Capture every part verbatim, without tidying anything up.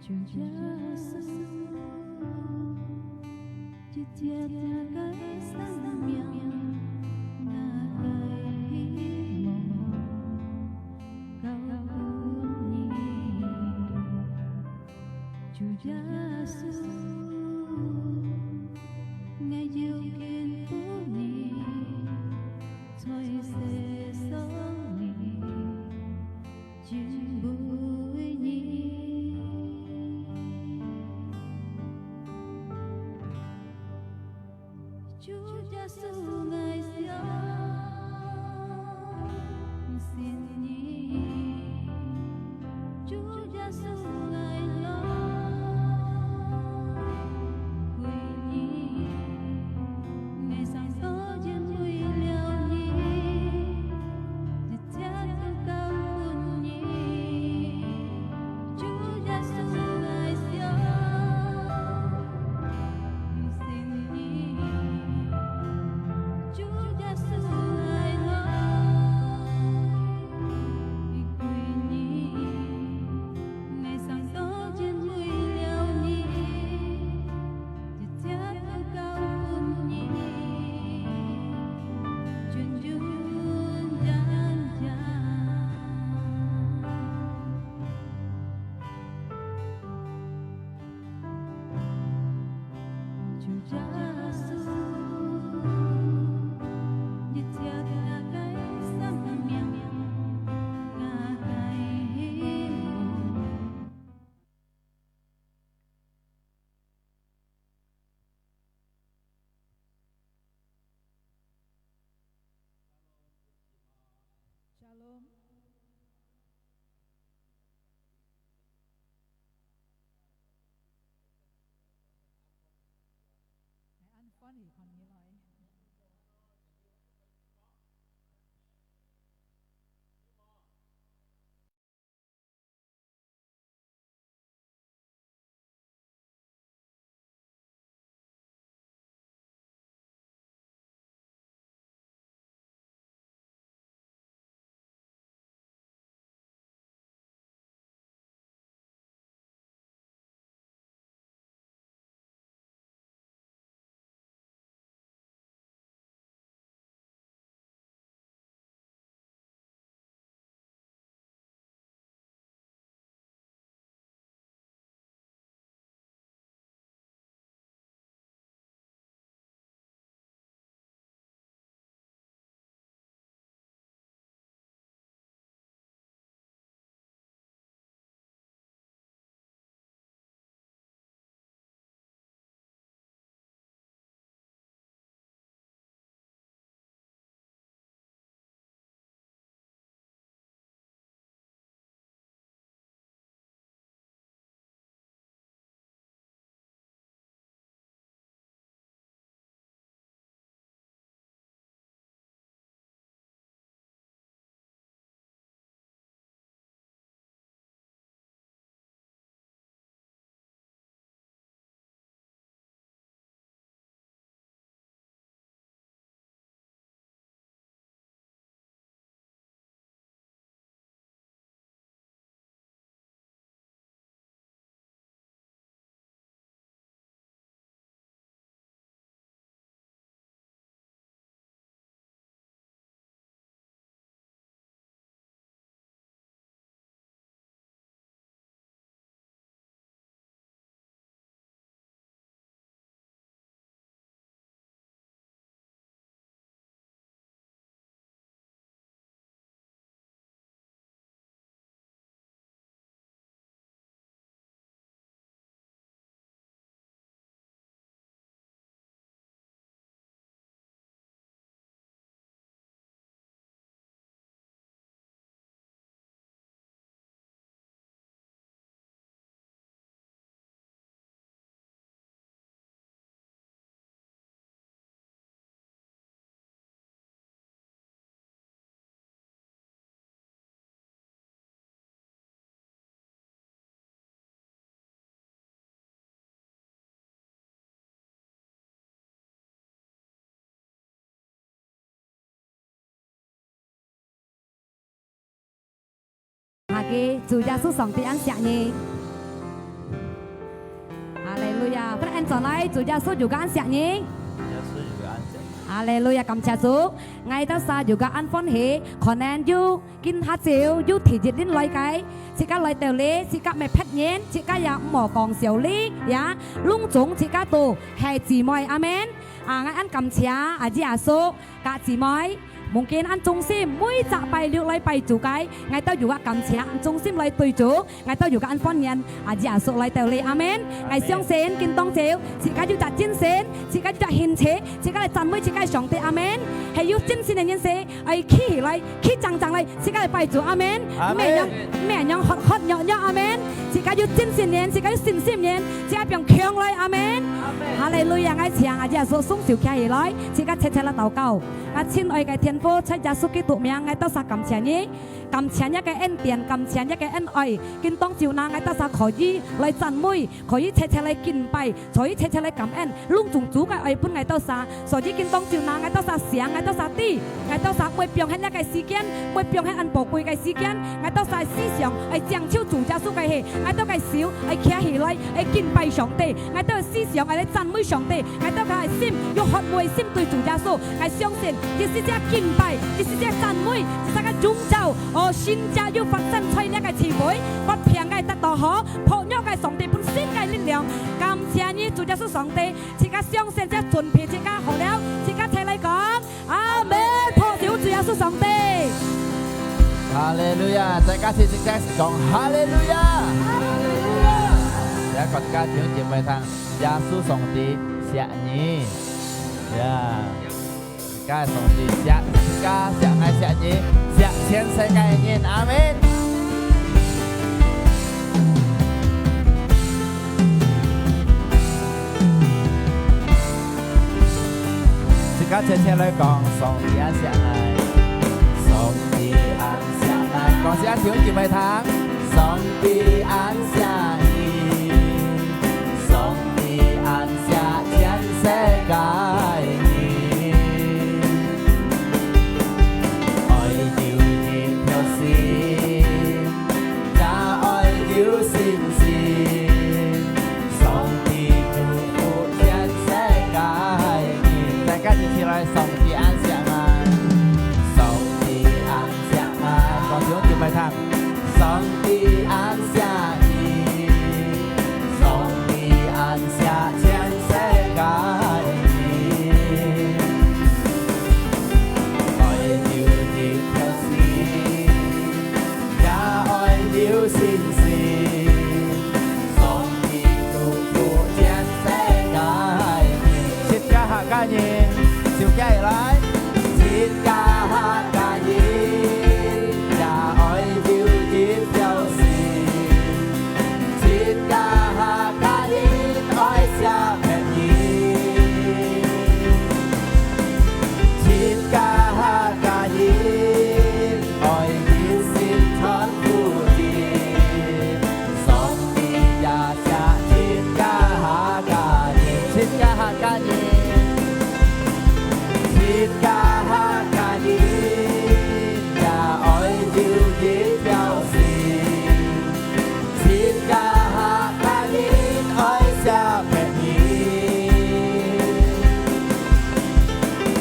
主耶穌，一切个生命，𠊎个希望，交分你。主耶穌，𠊎有幸分你，在世上你。 敬畏你。主耶穌，𠊎相信你。主耶穌，𠊎來歸你。𠊎生到因為了你， 一切都交分你。主耶穌，𠊎相信你。主耶穌，𠊎來歸你。𠊎生到因為了你， 一切都交分你，純純正正。主耶穌，一切个生命，𠊎个希望。 Shalom. Hai an funny 看起來。下个主耶穌上帝恁惜你。路亞，分𠊎轉來，主耶穌有个恁惜你。耶穌有个恁惜你。哈利路亞，感謝主。𠊎兜儕有个恁歡喜，可能有今下晝有第一輪來个，自家來到這，自家毋係別人，自家也毋好講笑哩，呀，攏總自家都係姊妹，阿門。啊，𠊎恁感謝啊，耶穌，甲姊妹，mungkin恁忠心，每隻拜六來拜主个，𠊎兜有个感謝，恁忠心來對主。 𠊎兜有个恁歡迎，啊，耶穌來到這，阿門。𠊎相信，今當晝，自家有隻精神，自家有隻興趣，自家來讚美自家个上帝，阿門。係有精神个人士，愛企起來，企正正來，自家來拜主，阿門。阿門。毋係仰，毋係仰渴渴弱弱，阿門。自家有精神人，自家有信心人，自家變強來，阿門。阿門。哈利路亞！𠊎請啊，耶穌雙手擎起來，自家切切來禱告。啊，親愛个天父，在耶穌基督名，𠊎兜儕感謝你。 感謝你个恩典，感謝你个恩愛，今當晝呢，𠊎兜儕可以來讚美，可以齊齊來敬拜，可以齊齊來感恩，攏總主个愛分𠊎兜儕。所以今當晝呢，𠊎兜儕想，𠊎兜儕知，𠊎兜儕毋會放忒這个時間，毋會放忒恁寶貴个時間，𠊎兜儕思想愛掌照主耶穌个係，𠊎兜个手愛擎起來，愛敬拜上帝，𠊎兜个思想愛來讚美上帝，𠊎兜个心有渴慕个心對主耶穌。𠊎相信，這係隻敬拜，這係隻讚美， 自家个榮耀，哦，神蹟有發生在這个聚會，發病个得到好，薄弱个上帝分新个力量。感謝你，主耶穌上帝，自家相信，自家準備，自家好了，自家齊來講，阿門。拍手主耶穌上帝。哈利路亞！再加一次，自家講哈利路亞！哈利路亞！也講自家弟兄姊妹聽，耶穌上帝惜你。呀！ 自家个上帝惜，自家惜𠊎惜你，惜全世界个人。阿門。自家齊齊來講，上帝恁惜𠊎，上帝恁惜𠊎。講自家弟兄姊妹聽，上帝恁惜你，上帝恁 惜全世界人，愛有一條心，也愛有信心，上帝祝福全世界人。大家一起來，上帝恁惜𠊎，上帝恁惜𠊎。講弟兄姊妹聽，上帝恁惜你。 上帝恁惜全世界人，愛有一條心，也愛有信心，上帝祝福全世界人。自家客家人，手擎起來。自家客家人，也愛有一條心。 自家客家人愛惜別人，自家客家人愛一心傳福音。上帝也惜自家客家人，自家客家人，自家客家人也愛有一條心。 自家客家人愛惜別人，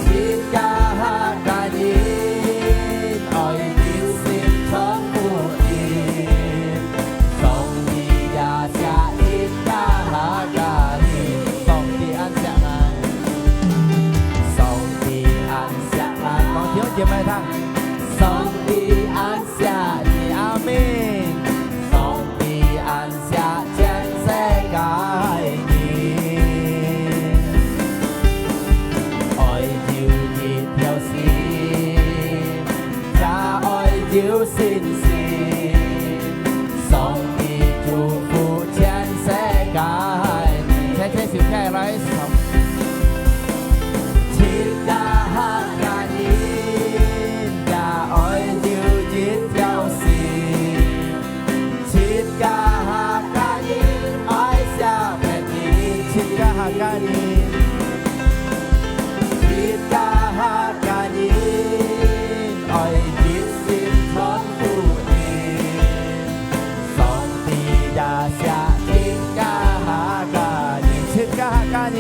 自家客家人愛一心傳福音。上帝也惜自家客家人，上帝恁惜𠊎，上帝恁惜𠊎。講弟兄姊妹聽，上帝恁 惜你，阿門。上帝恁惜全世界人，愛有一條心，也愛有信心，上帝祝福全世界人。齊齊手擎起來，上 自家客家人也愛有一條心，自家客家人愛惜別人，自家客家人，自家客家人愛一心傳福音。 上帝也惜自家客家人，家人。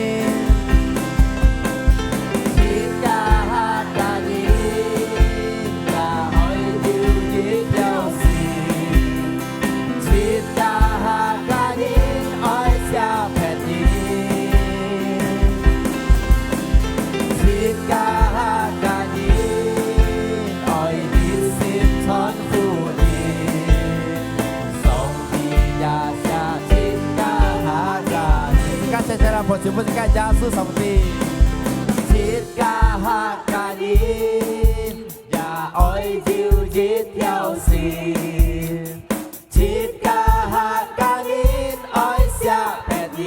自家客家人，也愛有一條心。自家客家人，愛惜別人。自家客家人，愛一心傳福音。 上帝也惜自家客家人。自家齊齊來拍手分自家耶穌上帝。自家客家人，也愛有一條心。自家客家人，愛惜別人。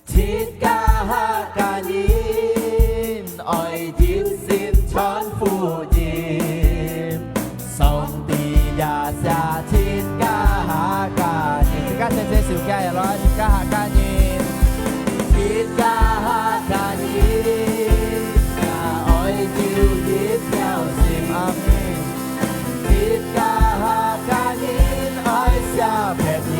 自家客家人，愛一心傳福音。上帝也惜自家客家人。自家齊齊手舉起來，自家客家人。自家客家人，也愛有一條心。阿們。 自家客家人，愛惜別人。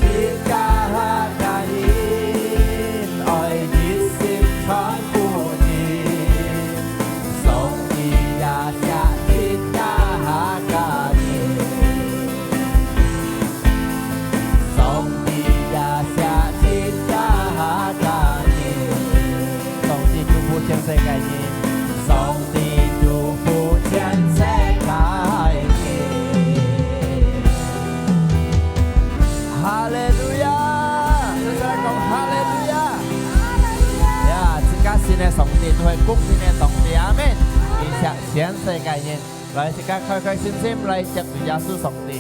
自家客家人，愛一心傳福音。上帝也惜自家客家人。 上帝也惜自家客家人。上帝祝福全世界人。上帝祝福全世界人。哈利路亞！大家來講哈利路亞！呀，自家信个上帝，都係公平个上帝。阿們。佢惜全世界人。來，自家開開心心來接主耶穌上帝。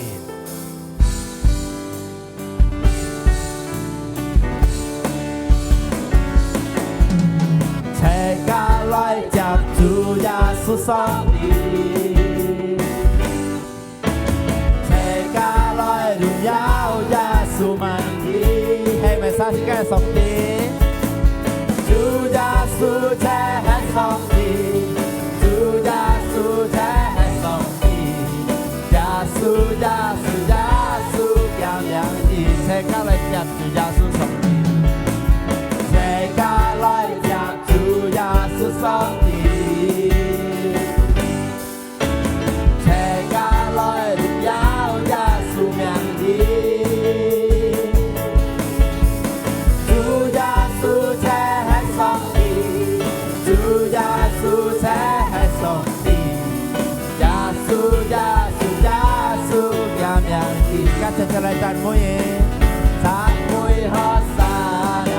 齊家來接主耶穌上帝，齊家來榮耀耶穌名字，係毋係自家个上帝？主耶穌就係上帝，主耶穌就係上帝。 耶穌，耶穌，耶穌，佢个名字，齊家來接主耶穌上帝。齊家來接主耶穌上帝。齊家來榮耀耶穌名字。主耶穌就係上帝，主耶穌就係上帝。 耶穌，耶穌，耶穌，佢个名字，自家齊齊來讚美佢。讚美和散那，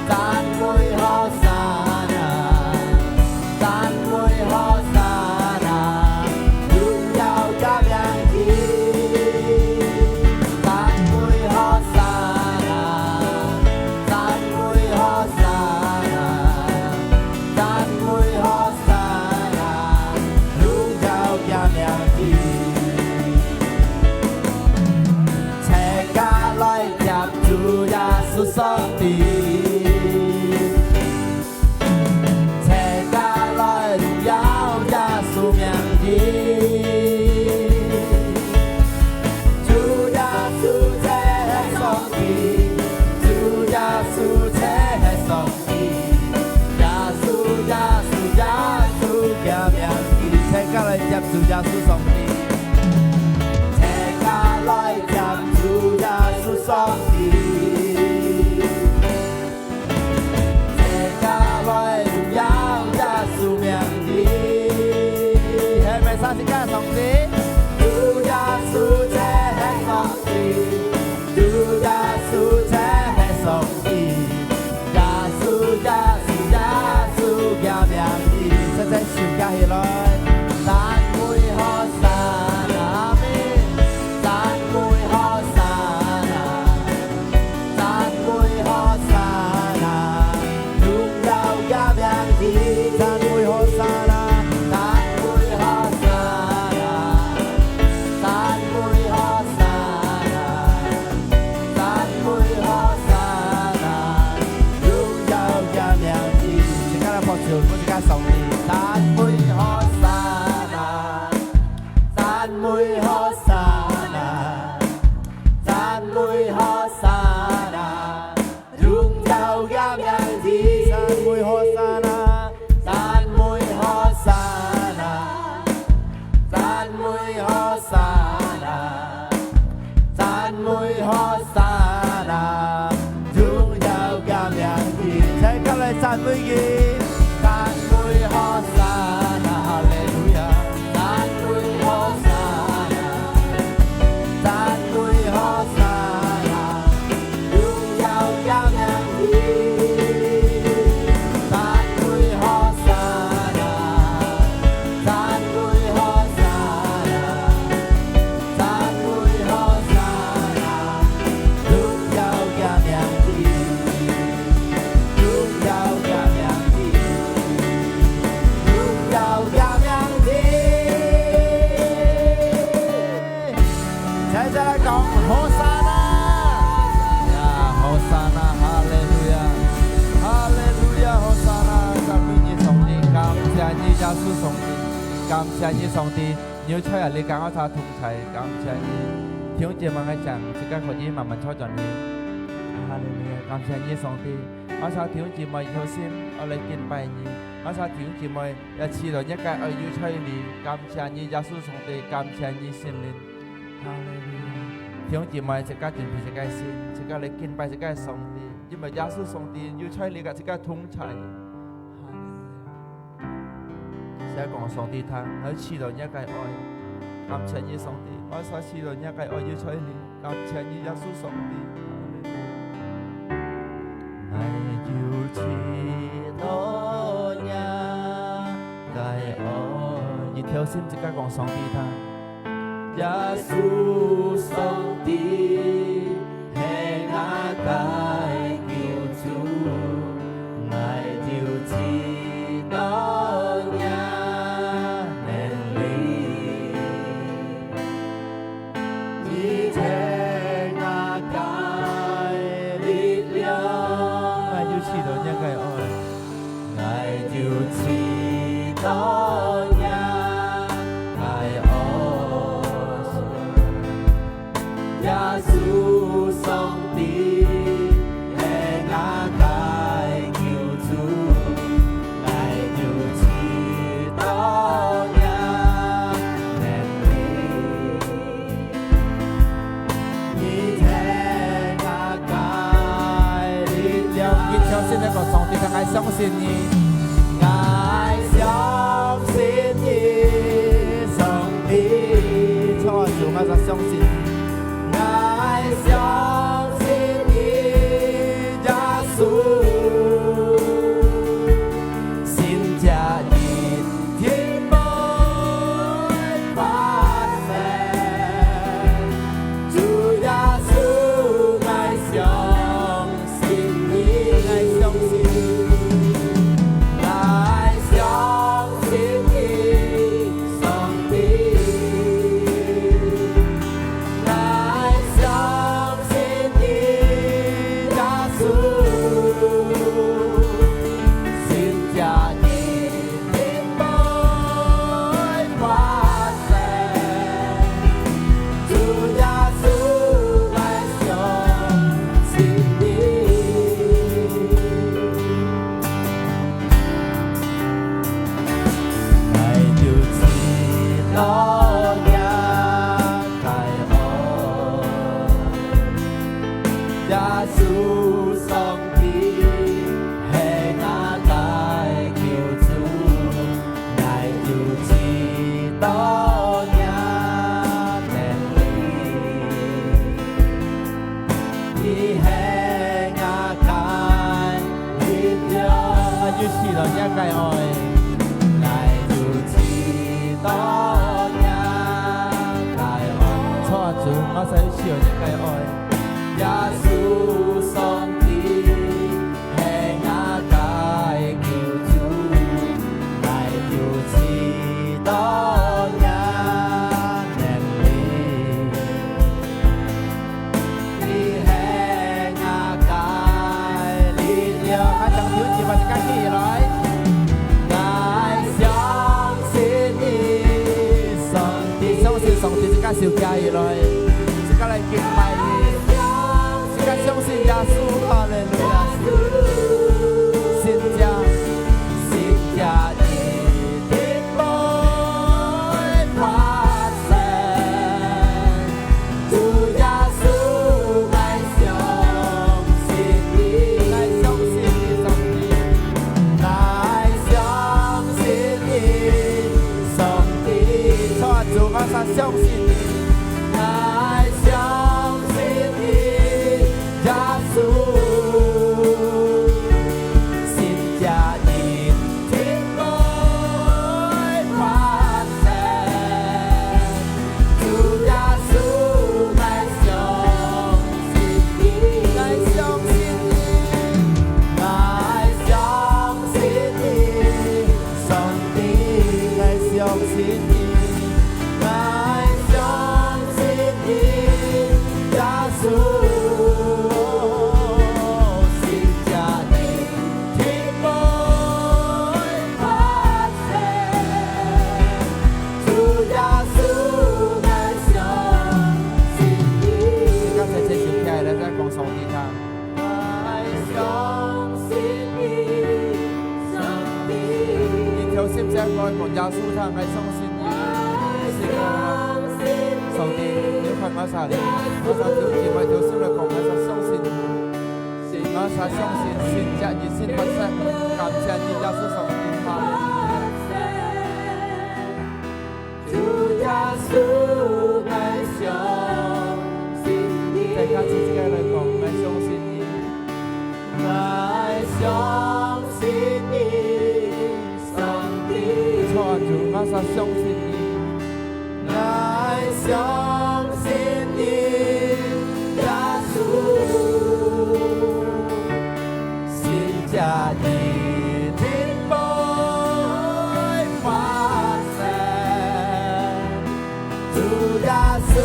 讚美和散那，讚美和散那，榮耀佢个名字。讚美和散那，讚美和散那，讚美和 散那，榮耀佢个名字。齊家來接主耶穌上帝，齊家來榮耀耶穌名字。主耶穌就係上帝，主耶穌就係上帝。 耶穌，耶穌，耶穌，佢个名字，齊家來接主耶穌上帝。齊家來接主耶穌上帝。齊家來榮耀耶穌名字。係毋係自家个上帝？主耶穌就係上帝。 主耶穌就係上帝，耶穌，耶穌，耶穌，佢个名字，齊齊手舉起來，讚美和大家來講，和散那！呀，和散那，哈利路亞！哈利路亞，和散那！讚美你，上帝，感謝你，耶穌上帝，感謝你，上帝，你有在啊，你跟𠊎儕同在，感謝你。弟兄姊妹，𠊎想自家可以慢慢坐轉去。哈利路亞，感謝你，上帝。𠊎儕弟兄姊妹有心，愛來敬拜你。𠊎儕弟兄姊妹也知道你个愛有在這裡，感謝你，耶穌上帝，感謝你，聖靈。 哈利路亞！弟兄姊妹，自家準備自家个心，自家來敬拜自家个上帝，因為耶穌上帝有在這个自家同在。哈利路亞！先講上帝聽，𠊎知道你个愛，感謝你，上帝，𠊎儕知道你个愛有在這，感謝你，耶穌上帝。哈利路亞！ 𠊎有知道若个愛。一條心自家講上帝聽。耶穌上帝係𠊎个救主，𠊎有知道若能力。 你係𠊎个力量。𠊎有知道若个愛。𠊎有知道若个愛。耶穌上帝係𠊎个救主，𠊎有知道若能力。 你係𠊎个力量。一條心來講，上帝，𠊎相信你。𠊎相信你，上帝。主啊，主，𠊎相信你。𠊎相信你，耶穌。神蹟一 定會發生。主耶穌，𠊎相信你，𠊎相信你，𠊎相信你，上帝。 𠊎相信你，耶穌，神蹟一定會發生。主耶穌，𠊎相信你。 𠊎有知道若个愛，耶穌上帝係𠊎个救主，𠊎有知道若能力。 你係𠊎个力量。𠊎有知道若个愛。𠊎有知道若个愛。主啊，主，𠊎儕有知道若个愛。耶穌上帝係𠊎个救主，𠊎有知道若能力。 你係𠊎个力量。𠊎請弟兄姊妹自家企起來。𠊎相信你，上帝。相信上帝，自家手擎起來，自家來敬拜你，自家相信耶穌。哈利路亞！神蹟，神蹟一定會發生。 主耶穌，𠊎相信你。𠊎相信你，上帝。𠊎相信你，上帝。主啊，主，𠊎儕相信你。𠊎相信你，耶穌。，𠊎相信你，聖个上帝，你看𠊎儕哩，𠊎儕就，𠊎就心來講，𠊎儕相信你，𠊎儕相信，神蹟一定發生，感謝你，耶穌上帝，哈利路亞。 主耶穌，𠊎相信你。再加自家來講，𠊎相信你。𠊎相信你，上帝。唱主，𠊎儕相信你。𠊎相信你，耶穌。 神蹟一定會發生。主耶穌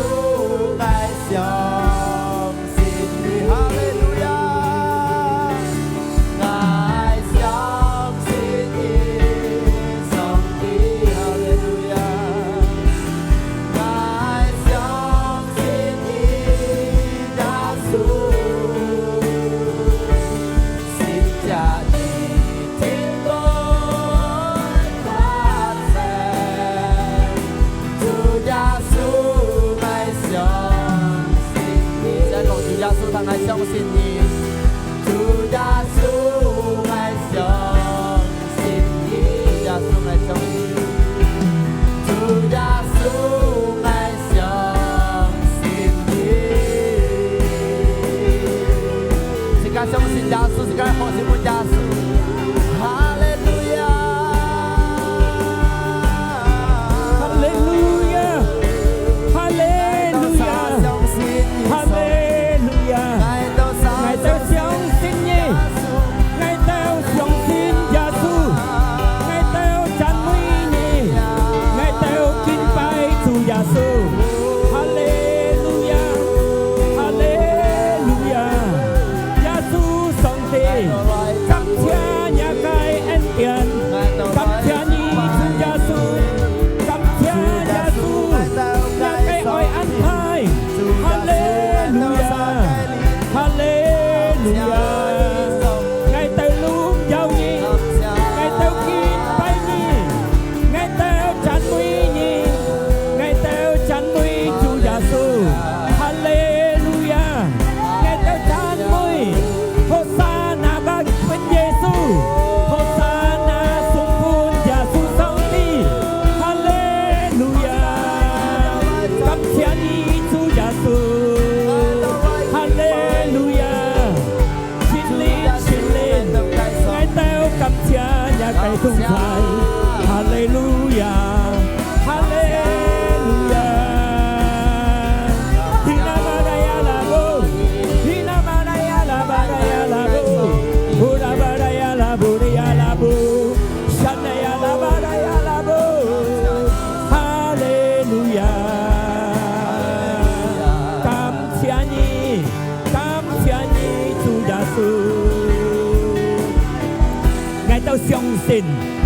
，𠊎相信你。哈利路亞！𠊎相信你，上帝。哈利路亞！𠊎相信你，耶穌。 神蹟一定會發生。主耶穌，𠊎相信你。再講，主耶穌，𠊎相信你。主耶穌，𠊎相信你。主耶穌，𠊎相信你。主耶穌，𠊎 相信你。自家相信耶穌，自家好心分耶穌。哈利路亞！哈利路亞！哈利路亞！哈利路亞！𠊎兜相信你。 𠊎兜相信耶穌，𠊎兜讚美你，𠊎兜敬拜主耶穌。哈利路亞，哈利路亞，耶穌上帝，感謝若个恩典，感謝你主耶穌，感謝耶穌，若个愛安排。 哈利路亞，哈利路亞！𠊎兜榮耀你，𠊎兜敬拜你，𠊎兜讚美你，𠊎兜讚美主耶穌。哈利路亞！𠊎兜讚美，和散那！ 分耶穌，和散那！送分耶穌上帝。哈利路亞！感謝你，主耶穌。哈利路亞！聖靈，聖靈，𠊎兜感謝若个同在。哈利路亞！ 哈利路亞！Hina maraya labo, hina maraya labaraya labo, hula baraya laburaya labo, shanaya labaraya labo. 哈利路亞！感謝你，感謝你，主耶穌。𠊎兜相信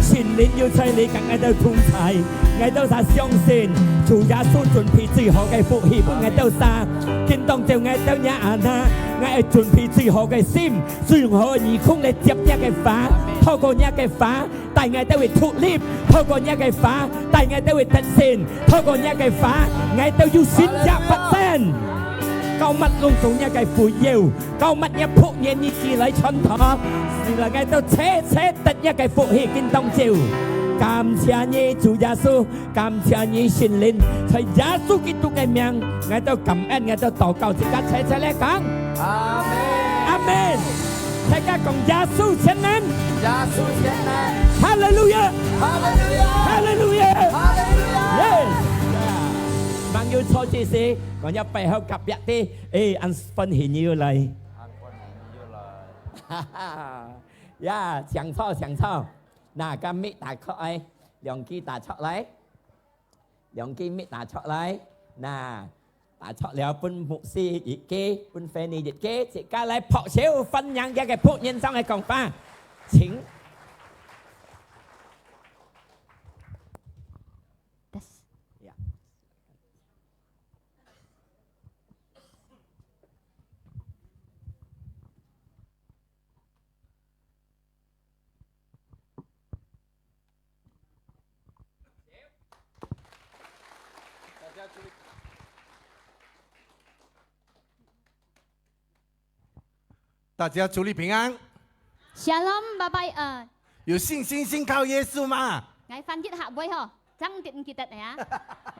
聖靈有在這跟𠊎兜同在。 𠊎兜儕相信，主耶穌準備最好个福氣分𠊎兜儕。今當晝𠊎兜若阿那，𠊎愛準備最好个心，最好个耳空來接若个話，透過若个話，帶𠊎兜會獨立，透過若个話，帶𠊎兜會得勝，透過若个話，𠊎兜有神蹟發生。膏抹攏總若个會友，膏抹若僕人你寄來傳道，使來𠊎兜齊齊得若个福氣，今當晝。感謝你，主耶穌。 感謝你，聖靈，在耶穌基督个名，𠊎兜感恩，𠊎兜禱告，自家齊齊來講。阿門。阿門。大家講，耶穌全能。耶穌全能。哈利路亞。哈利路亞。哈利路亞。哈利路亞。Yes。吂有坐之時，講若背後隔壁个，誒，恁歡喜你又來。恁歡喜你又來。哈哈。呀，請坐，請坐。那，該mic打開，兩支打出來。 兩支mic打出來，那，打出了分牧師一支，分Fanny一支，自家來拍手歡迎這个僕人上來講話，請。Tes。呀。大家主日平安。Shalom，拜拜。呃，有信心信靠耶稣吗？𠊎翻譯客話吼，正定記得呀。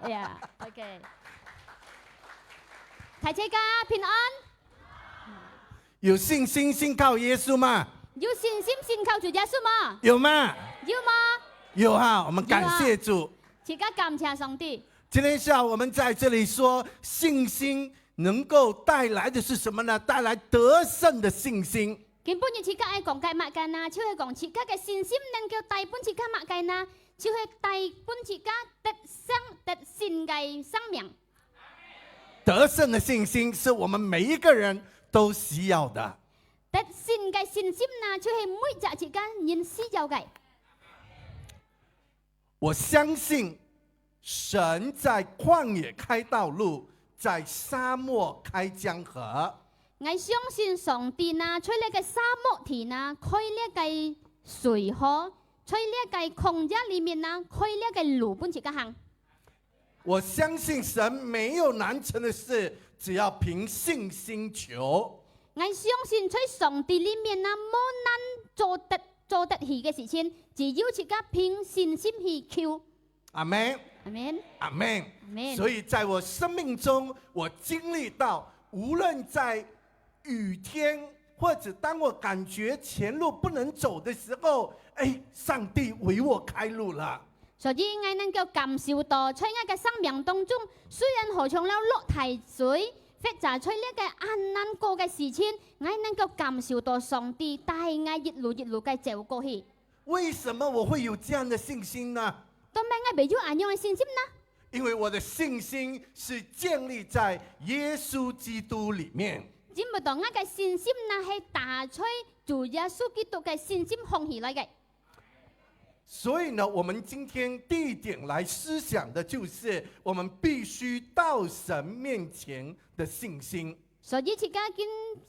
Yeah，OK。大家平安。有信心信靠耶稣吗？有信心信靠主耶稣吗？有吗？有吗？有哈，我们感谢主。有啊。自家感谢上帝。今天下午我们在这里说，信心能够带来的是什么呢？带来得胜的信心。今晡日自家愛講个麼个呢？就係講自家个信心能夠帶分自家麼个呢？就係帶分自家得勝、得勝个生命。得胜的信心是我们每一个人都需要的。得勝个信心呢，就係每隻自家人需要个。我相信神在旷野开道路，在沙漠开江河。𠊎相信上帝呢，在這个沙漠地呢，開這个水河，在這个曠野裡面呢，開這个路分自家行。我相信神没有难成的事，只要凭信心求。𠊎相信在上帝裡面呢，無難做得，做得起个事情，只有自家凭信心去求。阿们。阿们。阿们。阿们。所以在我生命中，我经历到，无论在雨天，或者当我感觉前路不能走的时候，哎，上帝为我开路了。所以，𠊎能夠感受到，在𠊎个生命當中，雖然好像了落大水，或者在這个恁難過个事情，𠊎能夠感受到上帝帶𠊎一路一路个走過去。为什么我会有这样的信心呢？做麼个𠊎會有恁樣个信心呢？因为我的信心是建立在耶稣基督里面。因為到𠊎个信心呢，係打在主耶穌基督个信心放起來个。所以呢，我们今天第一点来思想的就是我们必须到神面前的信心。所以自家今，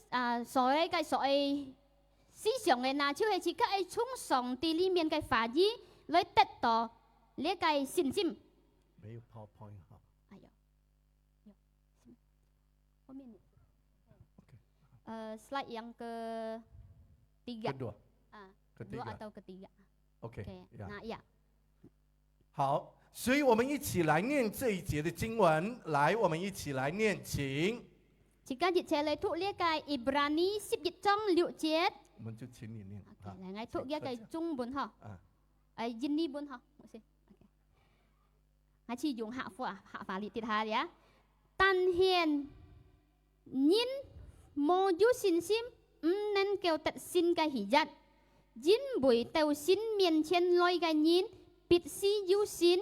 啊，所愛个，所愛思想个呢，就係自家愛從上帝裡面个話語來得到這个信心。没有PowerPoint哈。哎呦，有，后面你，OK。呃，slide yang ketiga。Kedua。啊，ketiga。Dua atau ketiga。OK，OK，呀。那，呀。好，所以我们一起来念这一节的经文。来，我们一起来念，请。自家一齊來讀這个Ibrani十一章六節。我们就请你念。OK，啊，来，𠊎讀這个中文吼。啊。呃，印尼文吼，牧師。OK。 𠊎試用客話，客話來讀下呀。但係人無有信心，毋能夠得神个喜悅，因為到神面前來个人，必須有信，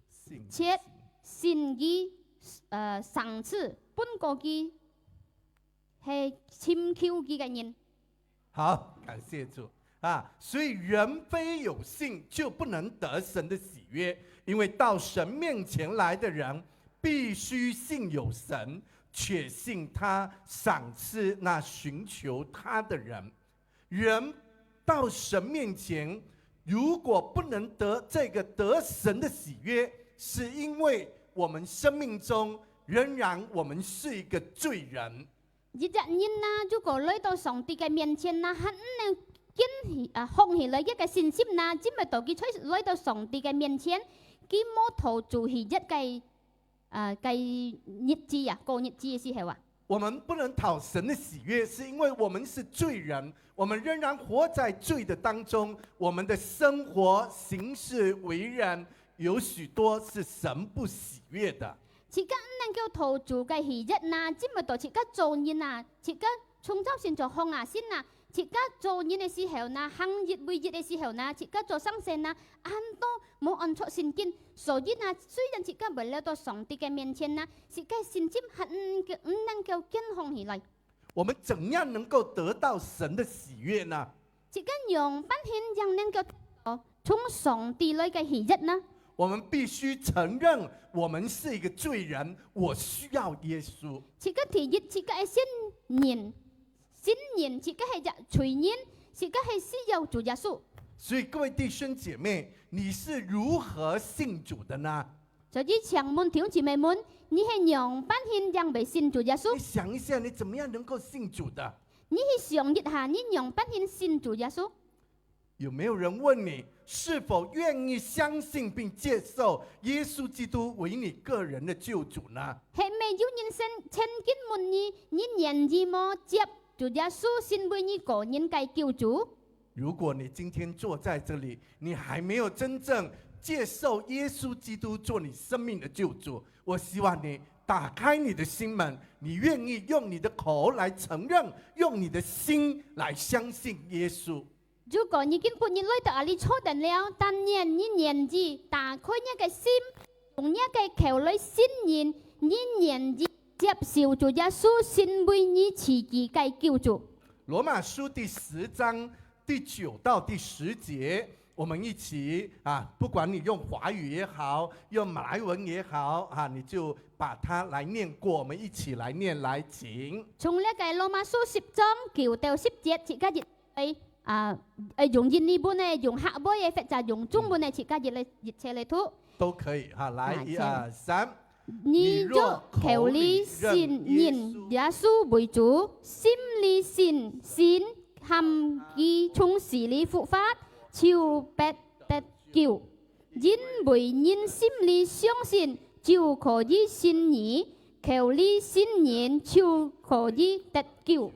信，且信佢，呃，賞賜分過佢，係尋求佢个人。 好，感谢主啊！所以人非有信就不能得神的喜悦，因为到神面前来的人，必须信有神，且信他赏赐那寻求他的人。人到神面前，如果不能得这个得神的喜悦，是因为我们生命中仍然我们是一个罪人。 一隻人啊，如果來到上帝个面前啊，還毋能建起，啊，放起來佢个信心啊，只會到佢出來到上帝个面前，佢無討主喜悅个，啊，个日子啊，過日子个時候啊。我们不能讨神的喜悦，是因为我们是罪人，我们仍然活在罪的当中，我们的生活、行事、为人有许多是神不喜悦的。 自家毋能夠討主个喜悅啊，只會到自家做人啊，自家從朝晨早䟘啊身啊，自家做人个時候啊，行一為一个時候啊，自家做生事啊，恁多無按著聖經。所以啊，雖然自家會來到上帝个面前啊，自家信心還毋能夠，毋能夠堅強起來。 我们怎样能够得到神的喜悦呢？自家仰般形正能夠得到從上帝來个喜悅呢？我们必须承认我们是一个罪人，我需要耶稣。自家第一，自家愛承認，承認自家係一罪人，自家係需要主耶穌。所以各位弟兄姐妹，你是如何信主的呢？ 所以請問弟兄姊妹們，你係仰般形正會信主耶穌？你想一下，你怎么样能够信主的？你去想一下，你仰般形信主耶穌？有没有人问你是否愿意相信并接受耶稣基督为你个人的救主呢？係毋係有人曾經問你，你願意無接主耶穌成為你个人个救主？如果你今天坐在这里，你还没有真正接受耶稣基督做你生命的救主，我希望你打开你的心门，你愿意用你的口来承认，用你的心来相信耶稣。如果你今晡日來到這裡坐等了，但願你願意打開你个心，用你个口來承認，你願意接受主耶穌成為你自己个救主。罗马书第十章第九到第十节，我们一起啊，不管你用华语也好，用马来文也好啊，你就把它来念过，我们一起来念，来，请。從這个羅馬書十章九到十節，自家一來，啊，呃，用印尼文个，用客話个，或者用中文个，自家一來，一齊來讀。都可以哈，来，啊，一二三。你若口裡承認耶穌為主，心裡信，信喊佢從死裡復活，就必得救。因為人心裡相信，就可以稱義；口裡承認，就可以得救。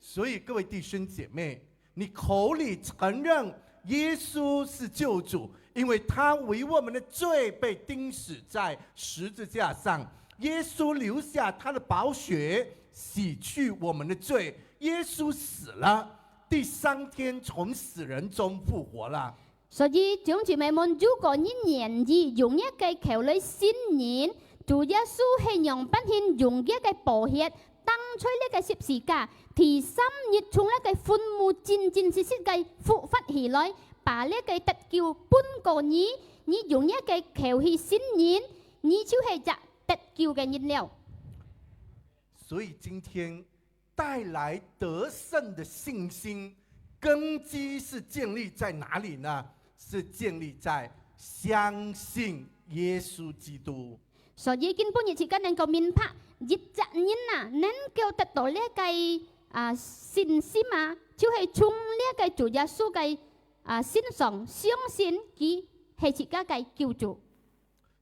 所以，各位弟兄姐妹，你口裡承认耶稣是救主，因为他为我们的罪被钉死在十字架上，耶稣流下他的宝血，洗去我们的罪。耶稣死了，第三天从死人中复活了。所以，弟兄姊妹們，如果你願意用你个口來承認，主耶穌係仰般形用佢个寶血釘在這个十字架，第三日從這个墳墓真真實實个復活起來，把這个得救分過你，你用你个口去承認，你就係隻得救个人了。所以今天带来得胜的信心，根基是建立在哪里呢？是建立在相信耶稣基督。所以今晡日自家能夠明白，一隻人啊，能夠得到這个，啊，信心啊，就係從這个主耶穌个，啊，身上相信佢係自家个救主。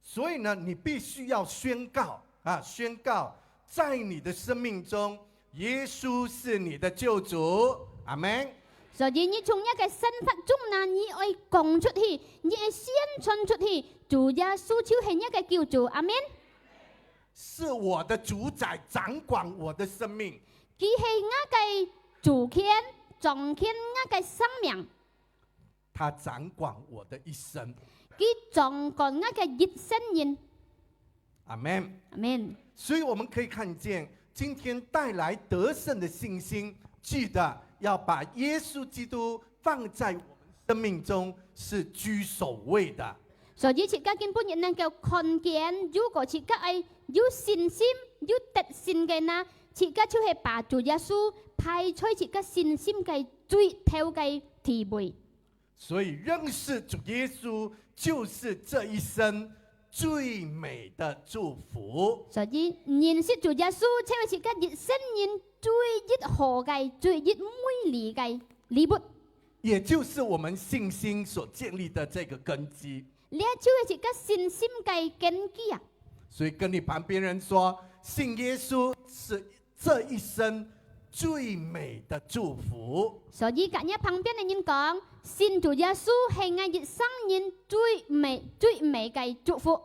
所以呢，你必须要宣告啊，宣告在你的生命中，耶稣是你的救主。阿门。所以你從你个生活中呢，你愛講出去，你愛宣傳出去，主耶穌就係你个救主。阿門。是我的主宰，掌管我的生命。佢係我个主權，掌權我个生命。他掌管我的一生。佢掌管我个一生人。阿门。阿门。所以我们可以看见，今天带来得胜的信心，记得要把耶稣基督放在我们生命中是居首位的。所以自家今晡日能夠看見，如果自家愛有信心、有得勝个呢，自家就係把主耶穌排在自家信心个最頭个地位。 所以认识主耶稣就是这一生最美的祝福。所以认識主耶穌，就係自家一生人最一好个、最一美麗个禮物。也就是我们信心所建立的这个根基。這就係自家信心个根基啊。所以跟你旁边人说，信耶稣是 这一生最美的祝福。所以，甲你旁边个人讲，信主耶稣系𠊎一生人最美、最美个祝福。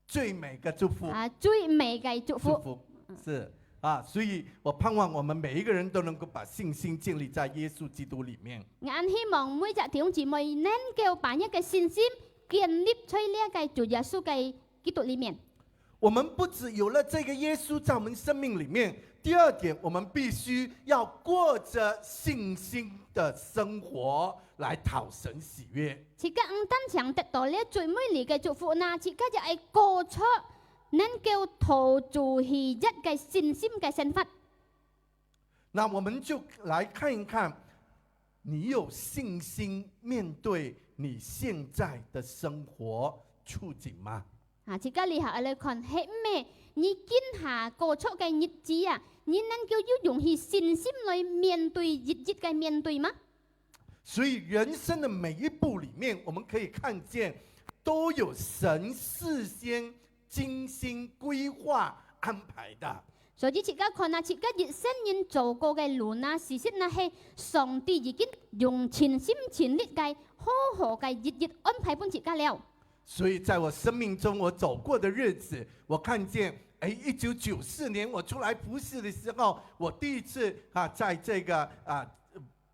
最美个祝福。啊，最美个祝福。祝福，是啊，所以我盼望我们每一个人都能够把信心建立在耶稣基督里面。俺希望每只弟兄姊妹能够把你个信心建立在这个主耶稣个基督里面。 我们不只有了这个耶稣在我们生命里面，第二点，我们必须要过着信心的生活来讨神喜悦。自家毋單淨得到這最美麗个祝福，那自家就愛過出能夠討主喜悅个信心个生活。 那我们就来看一看，你有信心面对你现在的生活处境吗？啊，自家這下來看，係毋係你今下過著个日子啊，你能夠有勇氣、信心來面對一一个面對嗎？ 所以人生的每一步里面，我们可以看见，都有神事先精心规划安排的。所以自家看啊，自家一生人走過个路啊，事實啊係上帝已經用盡心盡力个、好好个一一安排分自家了。所以在我生命中，我走过的日子，我看见，哎，一九九四年我出来服侍的时候，我第一次啊，在这个啊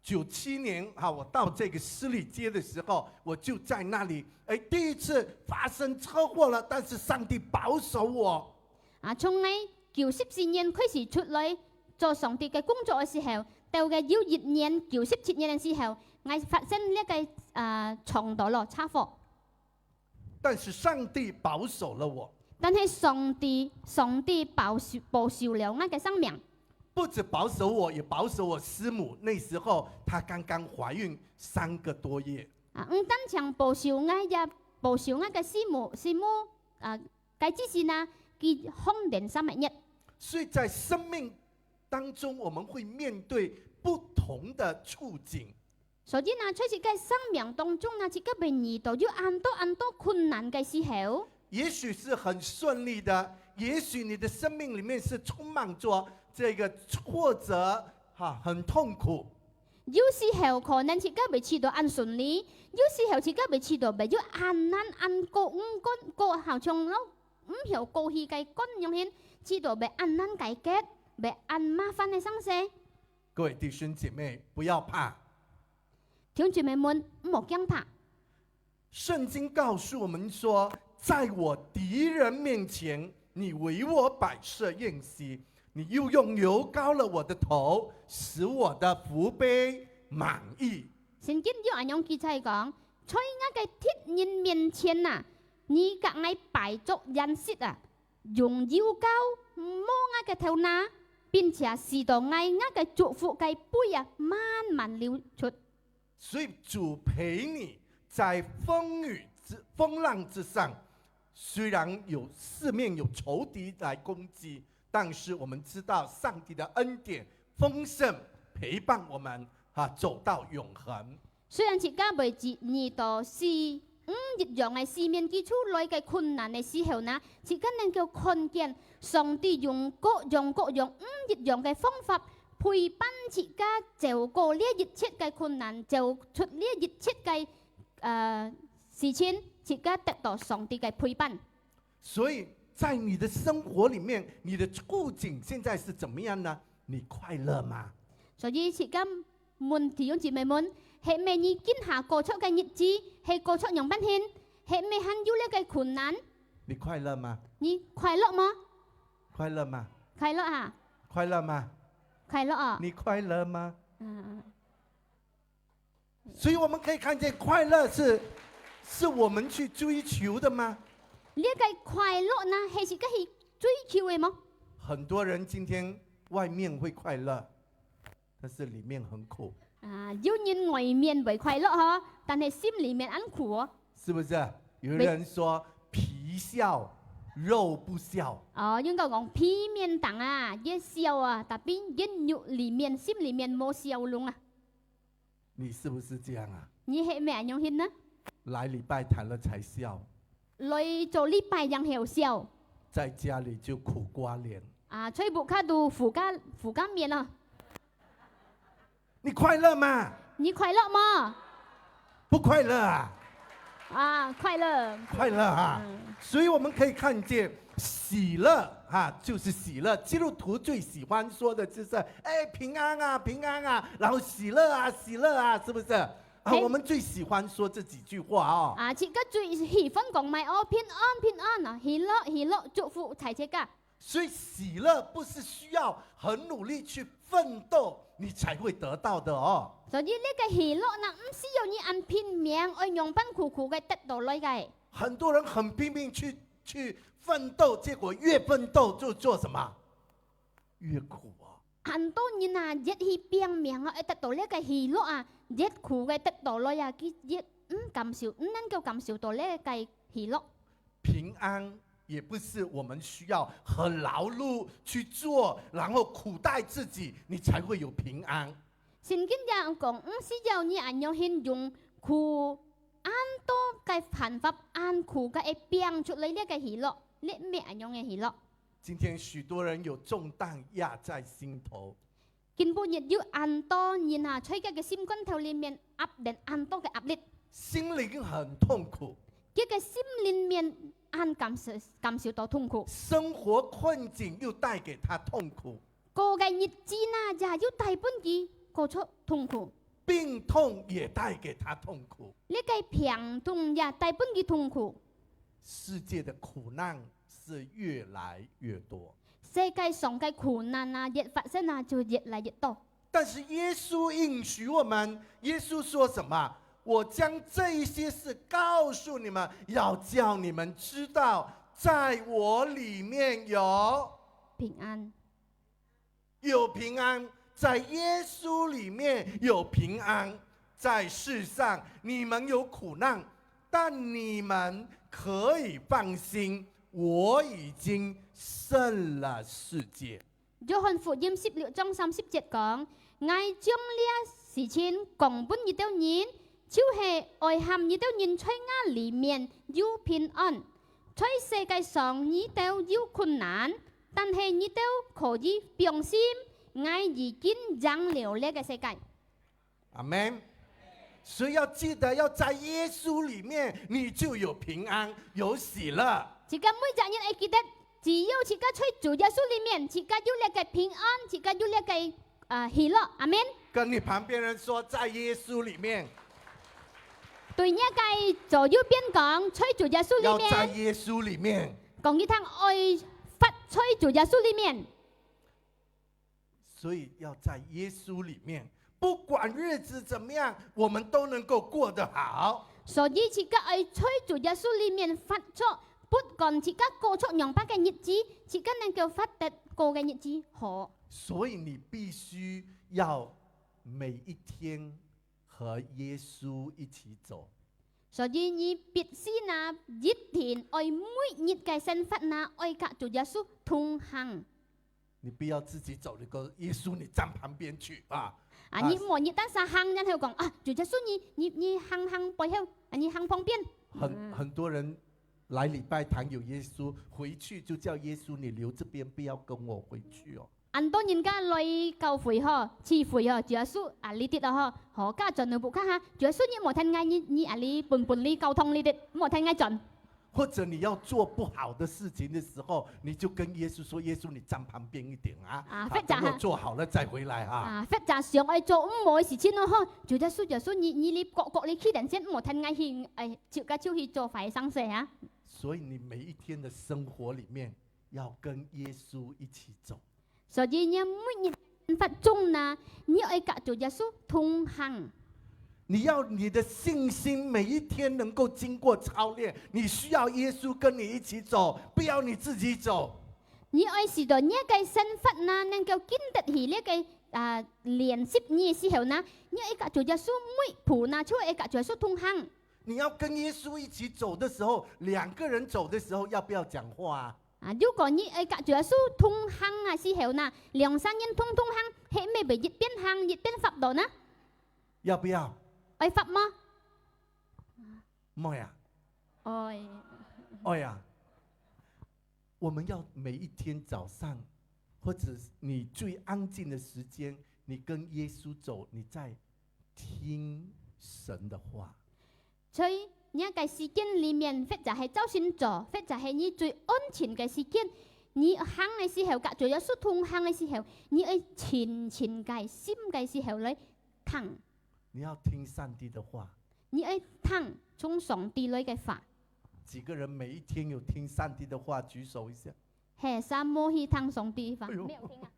九七年哈，我到这个施礼街的时候，我就在那里，哎，第一次发生车祸了，但是上帝保守我。啊，從𠊎九十四年開始出來做上帝个工作个時候，到个有一年九十七年个時候，𠊎發生這个啊撞到了車禍。但是上帝保守了我。但係上帝，上帝保守保守了𠊎个生命。不止保守我，也保守我师母。那时候她刚刚怀孕三个多月。啊，毋單淨保守𠊎，也保守𠊎个師母，師母啊，該之時呢，佢放等三个月。所以在生命当中，我们会面对不同的处境。所以呢，在自家个生命当中呢，自家會遇到有恁多恁多困难个时候。也许是很顺利的，也许你的生命里面是充满着这个挫折，哈，很痛苦。有時候可能自家會試到恁順利，有時候自家會試到會有恁難恁過毋過過好像咯，毋曉過去个關樣形，試到會恁難解決，會恁麻煩个生事。各位弟兄姐妹，不要怕。弟兄姊妹們，毋好驚怕。圣经告诉我们说，在我敌人面前，你为我摆设宴席，你又用油膏了我的头，使我的福杯满溢。圣经有恁樣記載講，在𠊎个敵人面前啊，你甲𠊎擺作宴席啊，用油膏抹𠊎个頭那，並且使到𠊎𠊎个祝福个杯啊，滿滿流出。所以主陪你在风雨之风浪之上，虽然有四面有仇敌来攻击，但是我们知道上帝的恩典丰盛，陪伴我们啊走到永恒。虽然自家袂知遇到四毋一樣个四面佢出來个困難个時候呢，自家能夠看見上帝用各樣各樣毋一樣个方法陪伴自家走過這一切个困難，走出這一切个呃事情，自家得到上帝个陪伴。所以在你的生活里面，你的处境现在是怎么样呢？你快乐吗？所以自家問弟兄姊妹們，係毋係你今下過著个日子係過著樣般形？係毋係還有這个困難？你快乐吗？你快樂嗎？快乐吗？快樂啊！快乐吗？快樂啊！你快乐吗？嗯，所以我们可以看见，快乐是是我们去追求的吗？這个快樂呢，係自家去追求个無？很多人今天外面会快乐，但是里面很苦。啊，有人外面會快樂吼，但係心裡面恁苦哦。是不是？有人说皮笑肉不笑。哦，應該講皮面頂啊，也笑啊，tapi人肉裡面、心裡面無笑容啊。你是不是这样啊？你係毋係恁樣形呢？来礼拜堂了才笑，來做禮拜正曉笑，在家里就苦瓜脸。啊，在屋下肚苦瓜苦瓜面哦。你快乐吗？你快樂無？不快乐啊？啊，快樂。快乐啊！嗯所以我们可以看见喜乐哈，就是喜乐。基督徒最喜欢说的就是哎平安啊，平安啊，然后喜乐啊，喜乐啊，是不是？啊，嘿我们最喜欢说这几句话哦。啊，自家最喜歡講麼个哦，平安平安啊，喜樂喜樂，祝福在自家。所以喜乐不是需要很努力去奋斗，你才会得到的哦。所以這个喜樂呢，毋需要你恁拼命，愛樣般苦苦个得到來个。很多人很拼命去去奋斗，结果越奋斗就做什么？越苦哦。很多人啊，越去拼命啊，愛得到這个喜樂啊，越苦个得到來啊，佢越毋感受，毋能夠感受到這个喜樂。平安也不是我们需要很劳碌去做，然后苦待自己，你才会有平安。聖經也講，毋需要你恁樣形容苦，恁多个辦法，恁苦个會變出來這个喜樂，這毋係恁樣个喜樂。今天许多人有重担压在心头，今晡日有恁多人啊，在佢个心肝頭裡面壓等恁多个壓力，心灵很痛苦，佢个心裡面恁感受感受到痛苦。生活困境又带给他痛苦，過个日子呢，也有帶分佢過著痛苦。病痛也带给他痛苦。這个病痛也帶分佢痛苦。世界的苦难是越来越多，世界上个苦難啊，越發生啊，就越來越多。但是耶稣应许我们，耶稣说什么？我将这一些事告诉你们，要叫你们知道，在我里面有平安。有平安，在耶稣里面有平安。在世上你们有苦难，但你们可以放心，我已经胜了世界。約翰福音十六章三十節講：「𠊎將這事情講分你兜人，就係愛喊你兜人在𠊎裡面有平安。在世界上你兜有困難，但係你兜可以放心，𠊎已經贏了這个世界。」阿门。所以要记得，要在耶稣里面，你就有平安，有喜乐。自家每隻人愛記得，只要自家在主耶穌裡面，自家有這个平安，自家有這个啊喜樂。阿門。跟你旁边人说，在耶稣里面，對你个左右邊講，在主耶穌要在裡面，耶稣里面。講一聲愛活在主耶穌裡面。所以要在耶稣里面，不管日子怎么样，我们都能够过得好。所以自家愛在主耶穌裡面活著，不管自家過著仰般个日子，自家能夠活得過个日子好。所以你必须要每一天和耶稣一起走。所以你必須拿一定愛每日个生活拿愛佮主耶穌同行。你不要自己走，你跟耶稣你站旁边去啊。啊，你莫日單儕行，然後講啊，主耶穌你你你行行背後，啊你行旁邊。很很多人来礼拜堂有耶稣，回去就叫耶稣你留这边，不要跟我回去哦。恁多人家來教會吼，聚會吼，主耶穌啊，你dit啊吼，吼，家轉到屋下哈，主耶穌你莫聽𠊎，你你啊，你本本你教堂你dit，莫聽𠊎轉。或者你要做不好的事情的时候，你就跟耶稣说：“耶稣，你站旁边一点啊，啊啊或者哈等我做好了再回来啊。啊，或者想愛做毋好个事情咯吼，主耶穌，耶穌，你你你各各你去等先，莫聽𠊎去，哎，就該就去做壞生事啊。”所以你每一天的生活里面要跟耶稣一起走。所以你每日生活中呢，你愛佮主耶穌同行。你要你的信心每一天能够经过操练，你需要耶稣跟你一起走，不要你自己走。你愛使到你个生活呢，能夠經得起這个啊練習你个時候呢，你愛佮主耶穌每步呢，就愛佮主耶穌同行。你要跟耶稣一起走的时候，两个人走的时候，要不要讲话啊？啊，如果你愛佮主耶穌同行个時候呢，兩三人同同行，係毋係一邊行一邊發抖呢？要不要？愛發嗎？莫呀，愛。哎呀，我们要每一天早上，或者你最安静的时间，你跟耶稣走，你在听神的话。在你个時間裡面，或者係朝晨早，或者係你最安靜个時間，你行个時候，佮主耶穌同行个時候，你愛靜靜个心个時候來聽。你要听上帝的话。你愛聽從上帝來个話。几个人每一天有听上帝的话，举手一下。係，啥無去聽上帝話？哎呦沒有聽啊。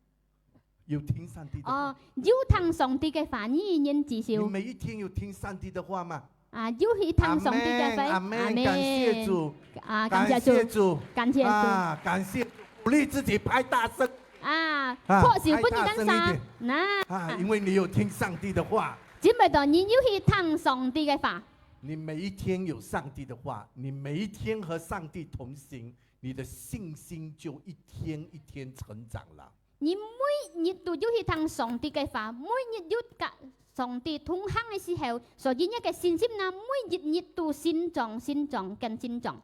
有听上帝的话。哦，有聽上帝个話，你人至少。你每一天有听上帝的话吗？啊，有去聽上帝个話。阿门，阿门，感谢主，啊，感謝主。感谢主，感謝主。啊，感谢主，鼓励自己拍大声。啊，啊拍手分你拍大声一單儕点。那，啊，因为你有听上帝的话。因為到你有去聽上帝个話。你每一天有上帝的话，你每一天和上帝同行，你的信心就一天一天成长了。你每日都有去聽上帝个話，每日有甲上帝同行个時候，所以你个信心呢，每日日都成長、成長、更成長。